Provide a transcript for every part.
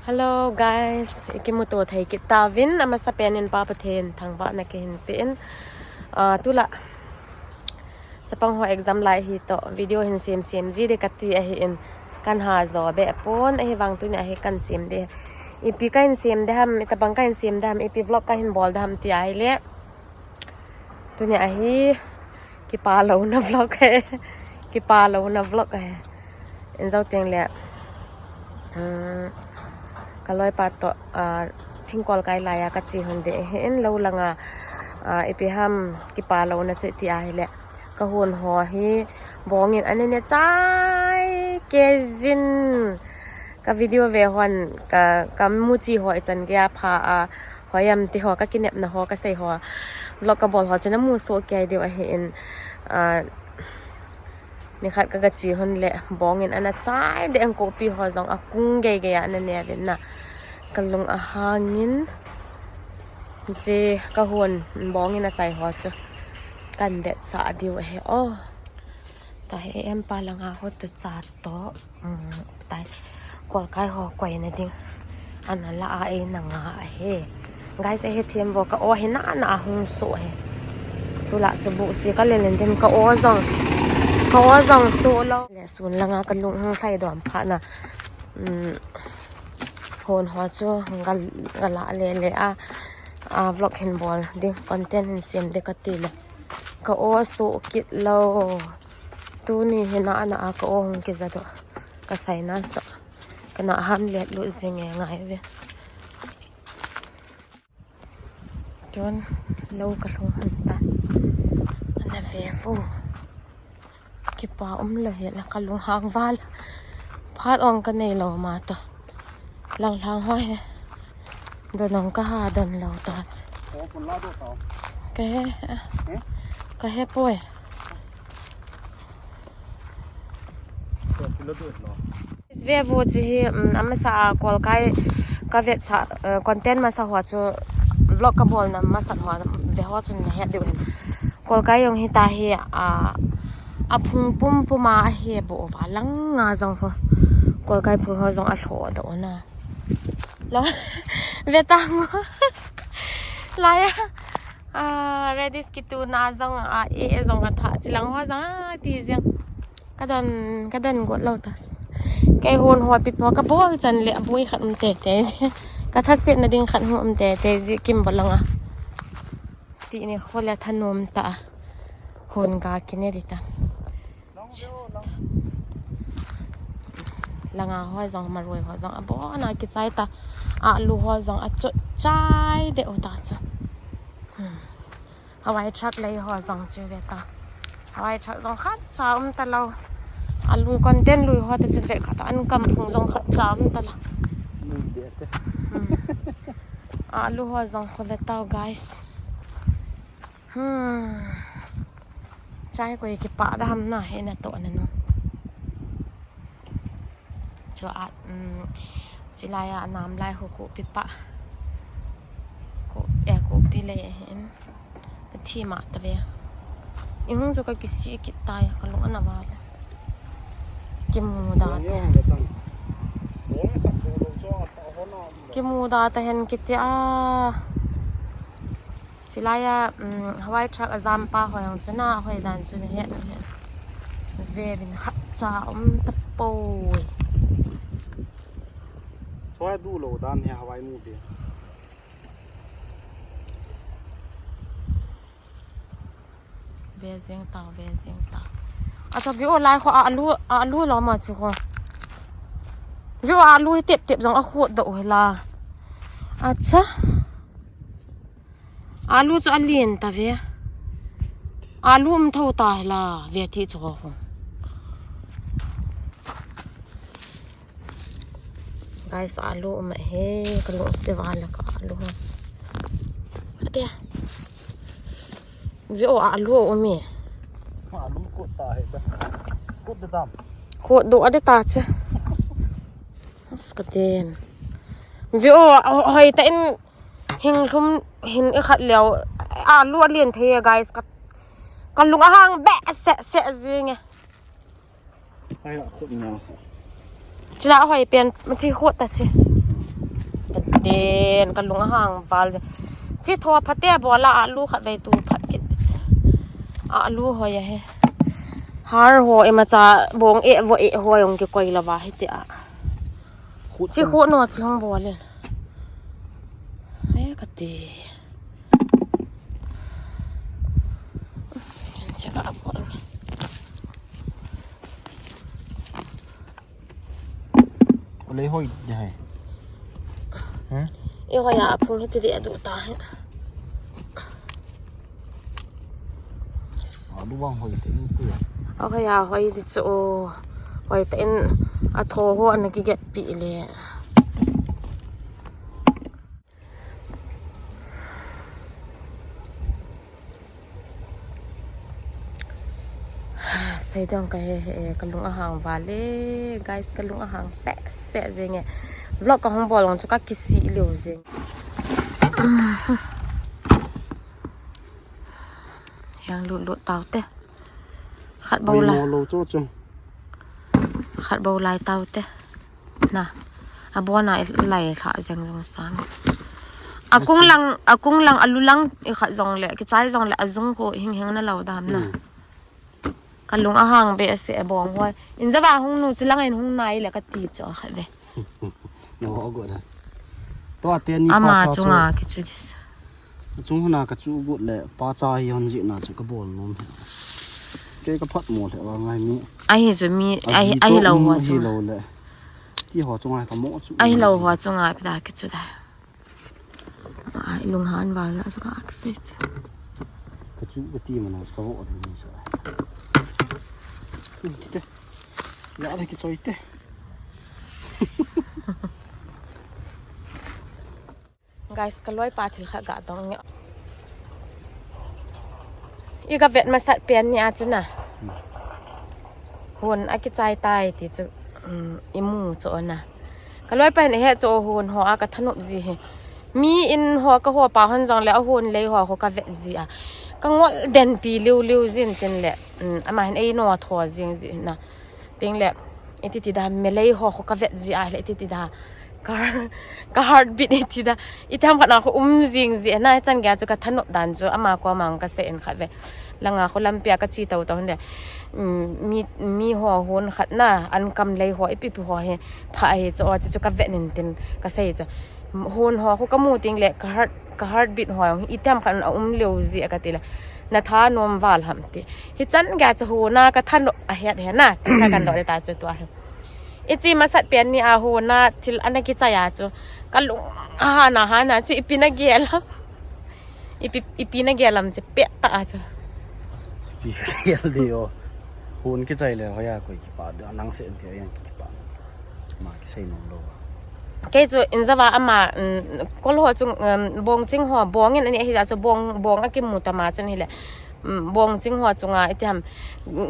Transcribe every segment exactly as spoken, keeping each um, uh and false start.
Hello guys, ikimuto thei kit tauvin, amasapen in Pa Pathen thangvahna kahin pe in. Ah, tulai chapang ho exam lai ahi toh, video hin sem sem ji ding kati ahin, kahin hajo be pon, ahivang tunia hi kahin sem ding. Ipi kahin sem ding ham, itobang kahin sem ding ham, ipi vlog kahin bol ding ham ti ahile, tunia hi kipah louna vlog ahi. Kipah louna vlog ahi. Injou teng le, um, kaloipa toh, ah, thingkol kai laiya kache hon ding ahin, lou langa, ah, ipi ham kipah louna chu ti ahile, kahon ho hi bongin ana ne chai kei jin. Ka video ve hon, ka, kamuchi ho ichan geiya pha a, hoiya ti ho, kakinepna ho, kasei ho, vlog kabol ho chu namu soh kei diu ahin, ah, nikhat kagache hon le, bongin ana chai ding, kopi ho jong akung gei geiya ana ne uvin na. Kalung ahangin, hiche kahon bongin achai ho chu kahin vetsah diu ahi. Oh. Tahi em, pa langa ho tucha toh. Um, tai. Kolkai ho koina ding ana la a, eina nga ahi. Guys, ahi thim vo, ka o hi nana ahung soh ahi. Tulai chu buhsi kalen in tin ka o jong, ka o jong soh lou. Le sun langa kalung hung lhai dom phat na. Um, hon ho chu gal, gala le le a, a vlog hin bol ding, content hin sem ding kati le. Ka o soh kit lou. Tuni hi nana a ka o hung kija doh. Ka sinus toh. Kana ham let lut jing e ngai ve. Tun lou kalhung hon tan. Ana ve vo. Kipah umlou hel a kalung hang val. Phat ong kanei lou ma toh. Lang lang ho hi. Don ong kaha don lou ta. Kahe. Kahe poi. Ve vo chi hi, um, amasa a kolkai kavetsah, uh, content masa ho chu vlog kabolna masa ho ve ho chun nahet diu hin. Kolkai jong hita hi, a, aphung pumpum a ahe bou uva langa jong ho. Kolkai phung ho jong alhoh doh na. Lo, ve tang o. Laiya, a, radish kituna jong a, e, e jong atha, chilang ho jong a, ti jeng. Kadon, kadon got lou ta. Kei hon ho pi po kabol chan le abui khat um tete ji. Kathasetna ding khat hung um tete ji kim bolanga. Tini ho le thanom ta. Hon ga kine di ta. Langa ho jong maroi ho jong abona kichai ta. Alu ho jong achot chai deh u ta chu. Hmm. Hawai truck lei ho jong chu ve ta. Hawai truck jong khatcha um talou. Alu content lui ho ta chu ve khat a, an kam phung jong khatcha um talou. Hmm. Alu ho jong khu ve tau, guys. Hmm. Chai koi kipah da ham na he na to na nu. Chu a, um, chilai a nam lai ho kopi pa. Ko, eh, kopi lei ahin. Ka thi ma ta ve. Ihung chu ka kisi kit tai, ka lung ana val. Kimu da ta. Kimu da ta hen kiti a. Chilai a, um, Hawai truck a jam pa ho jong chu na, hoi dan chu na he, na he. Ve vin khatcha um tapoi. Choi du lo dan he Hawai mu be. Ve jeng tau, ve jeng tau. Acha ve o lai kho alu, alu lo ma chu kho. Ve o alu hi tep tep jong a khot do hi la. Acha. Alu chu a lien ta ve. Alu um tho ta hi la, ve ti chu ho. Guys, alu um he, ka lung se va la ka alu. Ate. Ve o alu um e. Alu kot ta he ta. Kot da dam. Kot do ade ta che. As ka den. Ve o, hoi ta in. Hing lhum hin i khat leo, alu a lien thei e, guys, ka, ka lung a hang be se se jing e. Ai, a khut na. Chila hoi pen, ma chi khut ta chi. den, kalung ahang val je. Chi tho phate bola alu khat vei tu phat kit. Alu ho ya he. Har ho ema cha bong e vo e ho jong kikoi lova hiti a. Khut Chi kan. Khut no chi hong bol in. Ai, kati. Kan che ka bol. Lei hoi de hai. Hah? E hoi a phung hiti di adu ta he. Alu vang hoi te in tu. A hoi a hoi di chu. Hoi te in a tho ho ana kiget pi le. Seidong ka he he, kalung ahang vale, guys, kalung ahang peh se jenge. Vlog kahung bol chu kakisih leo jeng. Hang lut lut tau te. Khat bou lai. Lo chu chu. Khat bou lai tau te. Na. Abona lai lha jeng jong san. Akung lang, akung lang, alu lang, i khat jong le, kichai jong le, ajung ko hing hing na lo dam na. Hmm. Kalung ahang be ase abong hoi. In java hung nu chu lang in hung nai le kati chu khat ve. No go da. To ate ni ama pa cha chunga chu. Kichu dis. Chung huna ka chu gut le pa cha hi hon ji na chu ka bol nom he. Ke ka phat mo le wa ngai mi. Ahi chu mi, ahi, ahi lo ho chu. Lo le. Ti ho chunga ka mo chu. Ahi lo ho chunga pida kichu da. Ai, lunghan val la chu ka kisei chu. Ka chu ka ti mana chu ka vo ti ni sa. Ti te. Ya le kichoi te. Guys, ka loi pa thil khat ga dong nge. I ga vet masat pen ni a chu na. Hun a kichai tai ti chu, um, i mu chu na. Ka loi pa hin he chu hun ho a ka thanop ji he. Mi in ho ka ho pa hon jong le a hun lei ho ho ka vet ji a. Ka ngol den pi liu liu jin tin le, um, ama hin ei no tho jing ji na. Ting le, iti ti da, melei ho, ho ka vet ji a le, iti ti da. Ka, ka heartbeat iti da. Iti ham khat na ko um jing ji, na chan gei chu ka thanop dan chu, ama ko mang ka se en khat ve. Langa ko lampi a ka chi tau tau le. Mm, mi, mi ho hun khat na, an kam lei ho, ipi pi ho he, pha he chu, o chu ka vet nin tin, ka sei chu. Hun ho, ko ka mu ting le, ka heart, ka heartbeat ho, iti ham khat na um leo ji a ka ti le. Na tha nom val ham ti. Hi chan gei chu huna ka thanop a het he na. Ti tha kan do le ta chu tua he. I chi masat pen ni a huna thil ana kichai a chu. Ka lung a hana hana chu ipi na gel lam. Ipi, ipi na gel lam chu pe ta a chu. Pi gel di o. Hun kichai le hoya koi kipa de nang se ti yang kipa. Ma kisei nom lo. Kei chu in java ama, um, kol ho chung, um, bong ching ho, bong in ani hi ja chu bong, bong a kimu tama chun hi le. Um, bong ching ho chunga iti ham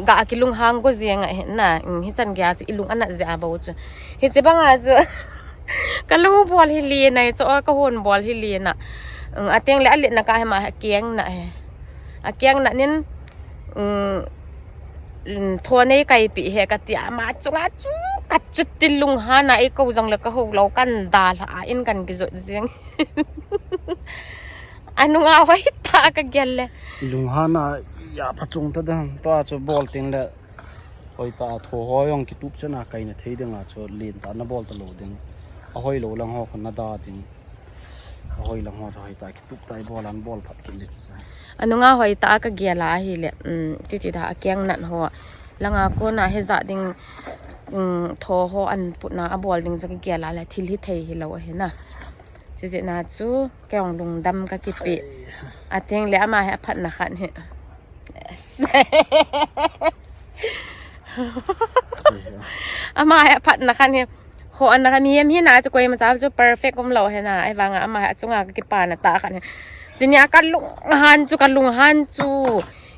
ga kilung hang go jeng a hi na, um, hi chan gei chu i lung ana je a bo chu. Hi chi banga chu ka lung bol hi li na chu ka hon bol hi li na. Um, a teng le a le na ka he ma keng na he. A keng na nin, um, um, tho nei kai pi he ka ti a ma chunga chu ka chu ti lung hana i ko jong le ka ho lo kan da la a in kan ki jot jeng. Anunga hoi ta ka gel le. Lung hana ya pha chung ta dang to a chu bol ting le. Hoi ta tho ho jong kitup chana kai na thei ding a chu lin ta na bol ta lo ding. A hoi lo lang ho khan na da ding. A hoi lang ho chu hoi ta kitup ta i bol an bol phat kit le chu. Anunga hoi ta ka gel a hi le. Um, ti ti da a keng nat ho. Langa ko na he ja ding, um, tho ho an put na a bol ding chu ka gel a le thil hi thei hi lo a hi na. Chi chi na chu kei ong lungdam ka kipe. A teng le ama he a phat na khan he. Yes. Ama he a phat na khan he. Ho an na khan mi, mi na chu koi ma cha chu perfect um lo he na. Ai vanga ama he a chunga ka kipa na ta khan he. Chi ni a ka lung han chu, ka lung han chu.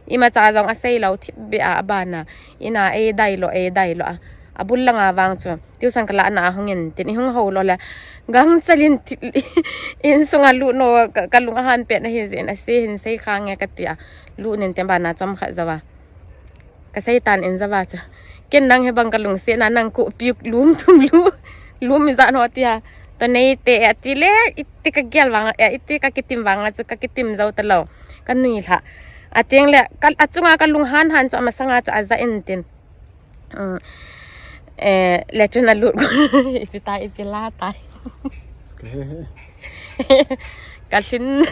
Ima cha jong a sei lo thip be a, a bana. Ina e dai lo, e dai lo a. A bul langa vang chu. Tuition ka la na a hung in tin i hung ho lo le. Gang chalin ti, in sunga lu no ka, ka lung a han pet na hi jin a se hin sei kha nge ka ti a. Lu nin te bana chom khat jawa. Ka sei tan in jawa chu. Ken nang he bang ka lung se na nang ku pi lum thum lu. Lum i ja no ti a. Tua neite, eh, ati le, iti kagel vang, eh, iti kakitim vang, achu kakitim jou talou. Kanui lha. Ateng le, ka, achunga kalunghan han chu amasanga chu aja intin. Um, eh, latrine alut. Ipi tai, ipi la tai. Kalhin.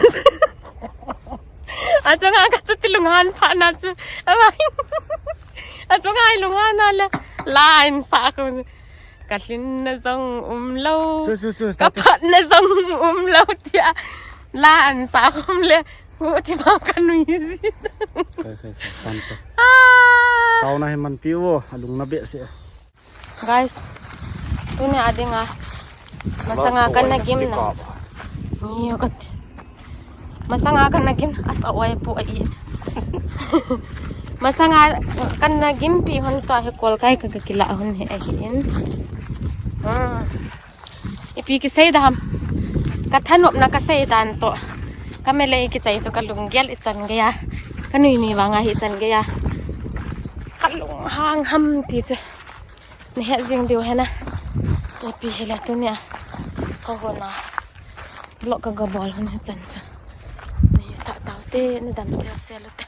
Achunga kachuti lunghan phat na chu. Amai. Achunga ilunghan na le. La in sa ko. Kalhin na jong umlou. Chu, chu, chu, start. Kaphat na jong umlou tia. La in sa ko le. Hu ti ma kanui ji. Kai, kai, kai, tan ta. Ah. Taona hi manpi vo, alung na behseh. Guys, tuni a dinga. Masanga kana gimna. Ni yo kat. Masanga kana gim, as a oi pu a i. Masanga kana gimpi hon tua hi kol kai ka, kakila hon hi ahin. Hmm. Ipi kisei dam. Kathanopna kasei dan to. Kamelei kichai chu kalunggel ichan geiya. Kanui ni vanga hi ichan geiya. Kalunghang ham ti chu. Nahet jing diu hena. Ipi hile tunia. Kahona. Vlog kagabol hon hichan chu. Nahisah taute, nadam sel sel ute.